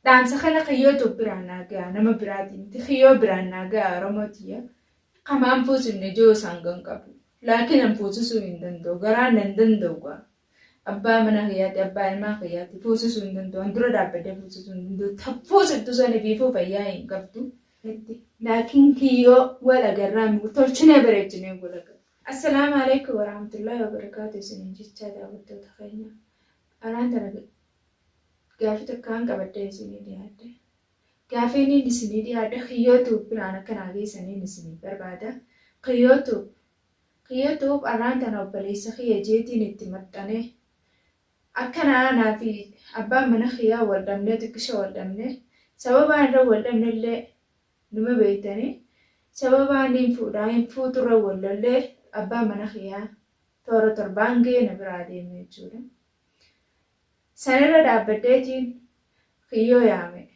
Dhaamsa kana kiyyootu biraan naa ga'a nama biraatii miti kiyyoo biraan naa ga'a Oromoo tiyya. Kamaan fuusifne ijoo isaan gan qabu. Laakiin an fuusisuu hin danda'u garaan nan danda'u gaa. Abbaa mana kiyyaati abbaa ilmaan kiyyaati fuusisuu hin danda'u an dura dhaabbadhee fuusisuu hin danda'u ta fuusiftu san ifiifuu fayyaa hin qabdu. Laakiin kiyyoo wal agarraa tolchinee bareechinee wal agarra. Assalaamu alaikum warahmatullahi wabarakaatu isiniin jechaa daawwattoota keenya. Araan tana gaafii takkaan qabadhee isinii dhiyaadhe. Gaafiin isinii dhiyaadhe kiyyootu biraan akka naa geessaniin isinii barbaada. Kiyyootu kiyyootuuf arraan tana obboleessa kiyya jeetiin itti maxxanee akkana anaa fi abbaan mana kiyyaa wal dhabnee xiqqisha wal dhabnee sababaan irra wal dhabne illee numa beektanii sababaan hin fuudhaa hin fuuturra wal lollee abbaan mana kiyyaa toora torbaan gahee na biraa deeme jechuudha. Sanirra dhaabbadheetiin kiyyoo yaame.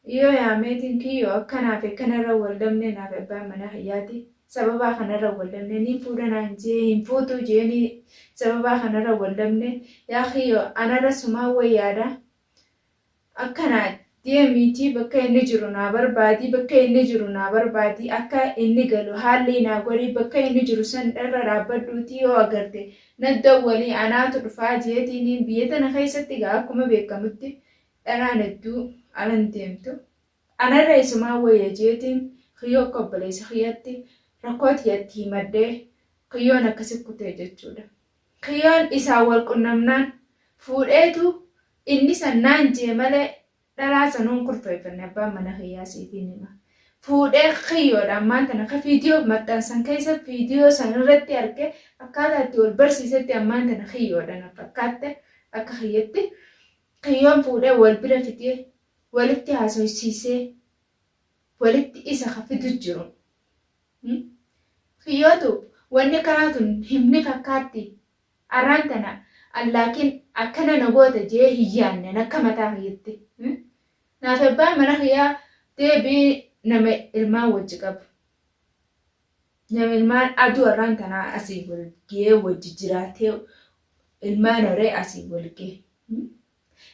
Kiyyoo yaameetiin kiyyoo akkanaa fi akkanarra wal dhabnee naaf abbaan mana kiyyaati. Sababaa kanarra wal dhabnee niin fuudha naan jee hin fuutuu jeeni sababaa kanarra wal dhabne yaa kiyyoo anarra sumaan wayyaadha. Akkana deemiitii bakka inni jiru naa barbaadi bakka inni jiru naa barbaadi akka inni galu haalli naa godhi bakka inni jiru san irra dhaabbadhuutii yoo agarte na dawwalii anaatu dhufaa jeetiiniin biyya tana keessatti egaa akkuma beekamutti dharaan hedduu alan deemtu. Anarra isumaa wayya jeetiin kiyyoo akka obboleessa kiyyatti rakkoo tiyyatti himadhee kiyyoon akkasi kutee jechuudha. Kiyyoon isaan wal qunnamnaan fuudheetu inni san naan jee malee dhalaa sanuun kurfeeffanne abbaan mana kiyyaa siitiin hima. Fuudhee kiyyoodha ammaan tana ka fiidiyoo maxxansan keessa fiidiyoo san irratti arge akkaataa itti wal barsiisetti ammaan tana kiyyoodha na fakkaatte akka kiyyatti kiyyoon fuudhee wal bira fidee walitti haasoysiisee walitti isa ka fidu jiru. Kiyyootu wanni akkanaa tun himni fakkaatti arraan tana an laakiin akkana na goota jee hin yaanne an akka mataa kiyyatti. Naaf abbaan mana kiyyaa deebii nama ilmaan wajji qabu. Nama ilmaan aduu arraan tanaa asii wal gee wajji jiraatee ilmaan horee asii wal gee.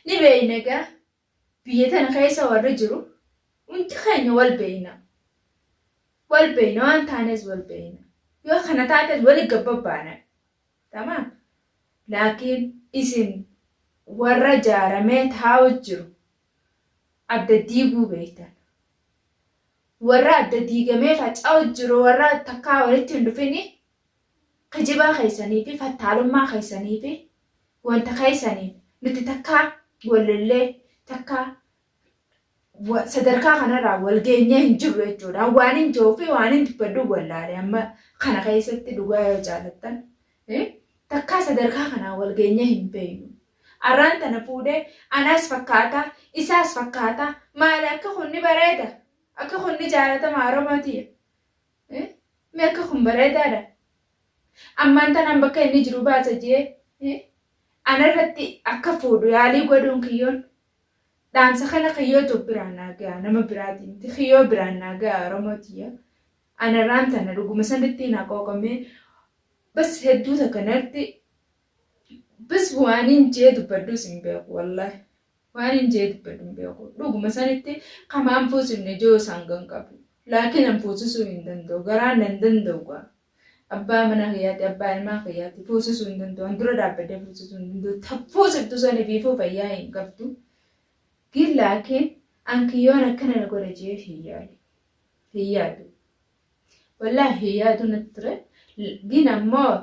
Ni beeyna egaa biyya tana keessa warri jiru hundi keenya wal beeyna. Wal beeyna waan taanes wal beeyna. Yoo kana taates wali gabbabbaana. Tamaam. Laakiin isin warra jaaramee taa'u jiru adda diiguu beektan. Warra adda diigamee faca'u jiru warra takkaa walitti hin dhufini kijibaa keessanii fi fattaalummaa keessanii fi wanta keessaniin nuti takkaa wal lollee takkaa sadarkaa kanarraa wal geenyee hin jirru jechuudha. Waan hin jiru fi waan hin dubbadhu wallaale amma kana keessatti dhugaa yoo jaalattan takkaa sadarkaa kanaa wal geenyee hin beeknu. Arraan tana fuudhee anaas fakkaata isaas fakkaata maali akka kun ni bareeda akka kun ni jaalatama Oromoo tiyya. Mee akka kun bareedaadha. Ammaan tanaan bakka inni jiru baasa jee anarratti akka fuudhu yaalii godhuun kiyyoon dhaamsa kana kiyyootu biraan naa ga'a nama biraatii miti kiyyoo biraan naa ga'a Oromoo tiyya. Anarraan tana dhuguma sanitti na qooqamee bas hedduu takka narti bas waanin jee dubbadhus hin beeku wallaahi. Waan hin jee dubbadhu hin beeku. Dhuguma sanitti kamaan fuusifne joo isaan gan qabu. Laakiin an fuusisuu hin danda'u. Garaan nan danda'u gaa. Abbaa mana kiyyaati, abbaa ilmaan kiyyaati fuusisuu hin danda'u. An dura dhaabbadhee fuusisuu hin danda'u. Ta fuusiftu san ifiifuu fayyaa hin qabdu. Gin laakiin an kiyyoon akkana na godha jee hin yaadu. Hin yaadu. Wallaahi hin yaadu natti ture. Gin ammoo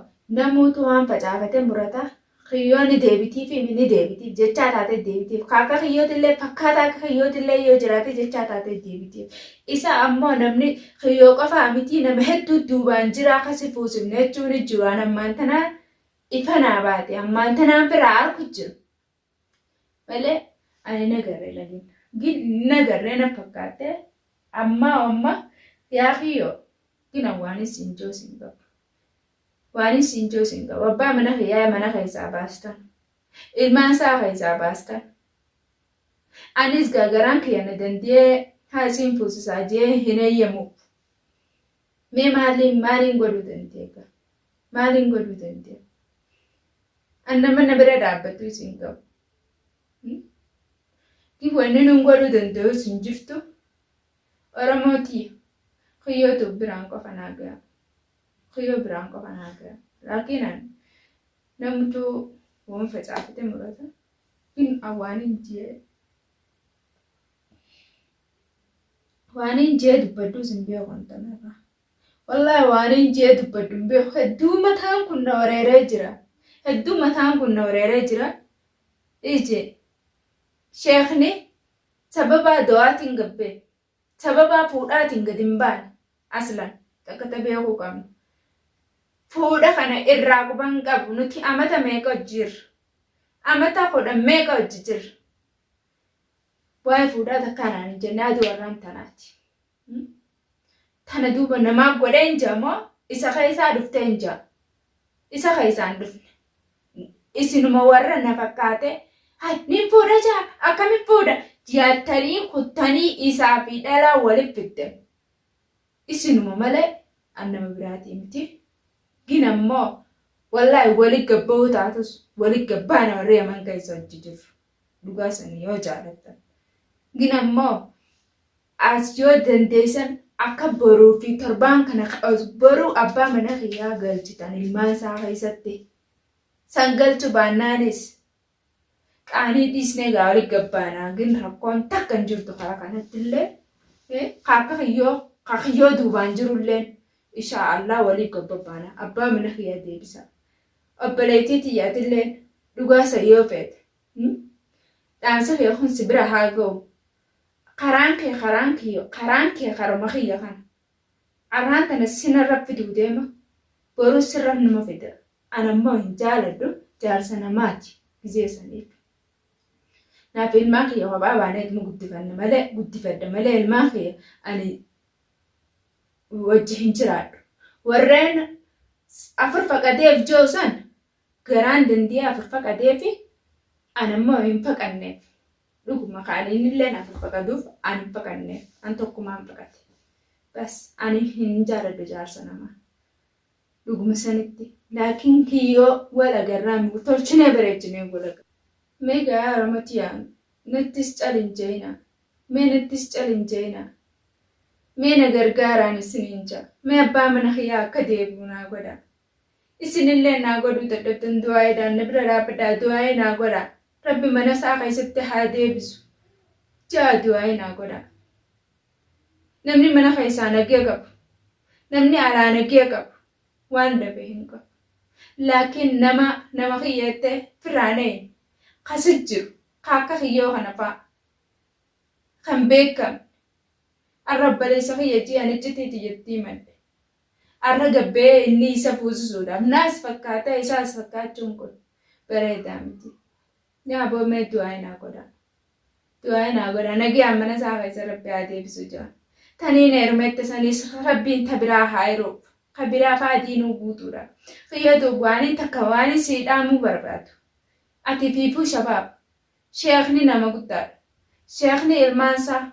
namuutu waan facaafate murata. Kiyyoo ni deebitiif ni deebitiif jechaa taatee deebitiif. Ka akka kiyyootillee fakkaataa akka kiyyootillee yoo jiraate jechaa taatee deebitiif. Isa ammoo namni kiyyoo qofaa miti nama hedduu duubaan jira akkasi fuusifne jechuun jiru. An ammaan tanaa ifa naa baate ammaan tanaan biraa arku jiru. Malee ani nagarree lagin. Gin nagarree na fakkaatte ammaa amma yaa kiyyoo gina waan isin joo isin qabu. Waan isin joo isin qabu. Abbaa mana kiyyaa mana keessaa baastan. Ilmaan isaa keessaa baastan. Anis garaan kiyya na danda'ee haa isin fuusisaa jee hin eeyyamuuf. Mee maaliin maaliin godhuu dandeenya? Maaliin godhuu dandeenya? An nama na bira dhaabbatu isin qabu. Wanni nun godhuu danda'us hin jirtu. Oromoo tiyya kiyyootu biraan qofa naa ga'a. Kiyyoo biraan qofa naa ga'a. Laakiin an namtu waan facaafate murata. Gin waan hin jee waan hin jee dubbadhuus hin beeku intalarraa. Wallaahi waan hin jee dubbadhu hin beeku. Hedduu mataan kun na wareeree jira. Hedduu mataan kun na wareeree jira. Ije sheekni sababaa du'aatiin gabbee sababaa fuudhaatiin gad hin baane aslan takka ta beekuu qabnu. Fuudha kana irraa quban qabu nuti amata meeqa hojjiirra. Amata 10 meeqa hojji jirra. Waa'ee fuudhaa takkaa naan hin jenne aduu warraan tanaati. Tana duuba namaa godhee hin jaa moo isa keessaa dhuftee hin jaa. Isa keessaa hin dhufne. Isinuma warra na fakkaate hay nin fuudha jaa akkamiin fuudha jaattanii kuttanii isaa fi dhalaa walitti fiddan. Isinuma malee an nama biraatii miti. Gin ammoo wallaahi wali gabba'uu taatus wali gabbaana warri Yaman keessa hojii jirru. Dhugaa sanii yoo jaalattan. Gin ammoo as yoo dandeessan akka boruu fi torbaan kana boruu abbaa mana kiyyaa galchitan ilmaan isaa keessatti. San galchu baannaanis qaanii dhiisnee gaa wali gabbaanaa gin rakkoon takka hin jirtu karaa kanatti illee akka kiyyoo ka kiyyoo duubaan jirulleen ishaa Allah walii gabbabbaana abbaa mana kiyyaa deebisa. Obboleettii tiyyaatillee dhugaa san yoo feete dhaamsa kee kun si bira haa ga'u. Karaan kee karaan kiyya karaan kee karuma kiyya kana. Arraan tana sinarra fiduu deema boruu sirra numa fida. An ammoo hin jaaladhu jaarsa namaati gizee saniif. Naaf ilmaan kiyya kophaa baaneetuma guddifanna malee guddifadha malee ilmaan kiyya ani wajji hin jiraadhu. Warreen afur faqadeef jiru san garaan dandiyee afur faqadeefi an ammoo hin faqanneef. Dhuguma ka ani innilleen afur faqaduuf an hin faqanneef. An tokkumaan faqate. Bas ani hin jaaladhu jaarsa namaa. Dhuguma sanitti. Laakiin kiyyoo wal agarraa tolchinee bareechinee wal agarra. Mee gaa Oromoo tiyyaa nattis cal hin jeeyinaa. Mee nattis cal hin jeeyinaa. Mee na gargaaraan isiniin jaa. Mee abbaa mana kiyyaa akka deebi'u naa godhaa. Isinillee naa godhuu dadhabdan du'aayiidhaan na bira dhaabbadhaa du'aayii naa godhaa. Rabbi mana isaa keessatti haa deebisu. Jaa du'aayii naa godhaa. Namni mana keessaa nagaya qabu. Namni alaa nagaya qabu. Waan dhabe hin qabu. Laakiin nama nama kiyyattee firraanee kasi jiru ka akka kiyyoo kana fa'a kan beekamne arra obboleessa kiyya ji'an iccitiiti jettii madde. Arra gabbee inni isa fuusisuudhaaf naas fakkaatee isaas fakkaachuun kun bareedaa miti. Yaa boo mee du'aa naa godhaa. Du'aa naa godhaa. Nagayaan mana isaa keessa rabbi haa deebisu jaa. Taniin heerumette saniis rabbiin ta biraa haa hiruuf. Ka biraa faa diinuu guutuudha. Kiyyatu waanii takka waanii sii dhaamuu barbaadu. Ati fiifuu shabaab. Sheekni nama guddaadha. Sheekni ilmaansaa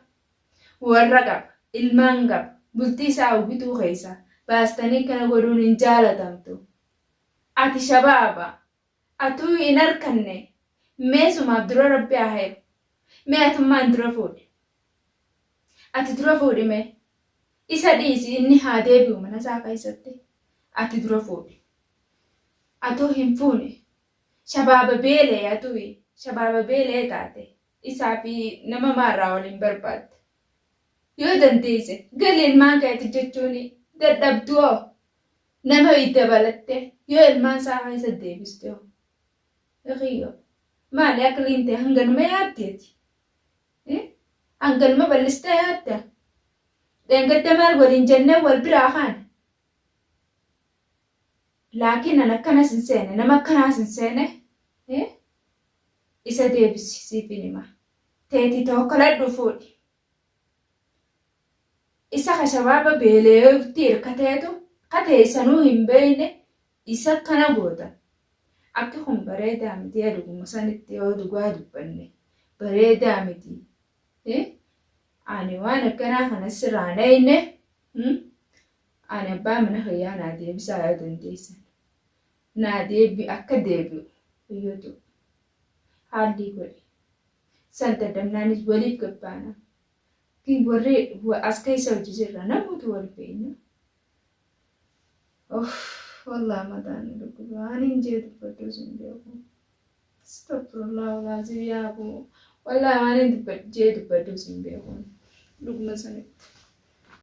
warra qaba. Ilmaan qaba. Bultii isaa hawwituu keessa baastanii kana godhuun hin jaalatamtu. Ati shabaaba. Atuu hin harkanne. Mee sumaaf dura rabbi haa heeru. Mee atummaan dura fuudhi. Ati dura fuudhi mee. Isa dhiisi inni haa deebi'u mana isaa keessatti. Ati dura fuudhi. Atuu hin fuune. Shabaaba beelee atuu shabaaba beelee taate. Isaa fi nama maarraa waliin barbaadde. Yoo dandeesse gali ilmaan keeti jechuun dadhabdu hoo nama dabalatte yoo ilmaan isaa keessa deebiste hoo. Kiyyoo maali aqliin ta'e hanganuma yaaddeeti. Hanganuma bal'istee yaadda. Dheengadda maal waliin jennee wal biraa kaane. Laakiin an akkanas hin seene nama akkanaas hin seene isa deebisi siifin hima. Teetii tokkoladhu fuudhi. Isa ka shabaaba beeleetti hirkateetu ka teessanuu hin beekne isa kana goota. Akki kun bareedaa miti dhuguma sanitti yoo dhugaa dubbanne bareedaa miti. Ani waan akkanaa kana sirraa hin eegne ani abbaa mana kiyyaa naa deebisaa yoo dandeessan. Naa deebi akka deebi'u iyyatu haalli godhi. San dadhabnaanis waliif gabbaana. Warri as keessa hojii jirra namoota wal beekna. Of wallah mataan nu dhukkuba. Ani hin jee dubbadhuus hin beeku. Astagfirullah walaazim yaa boo. Wallah waan hin jee dubbadhuus hin beeku. Dhuguma sanitti.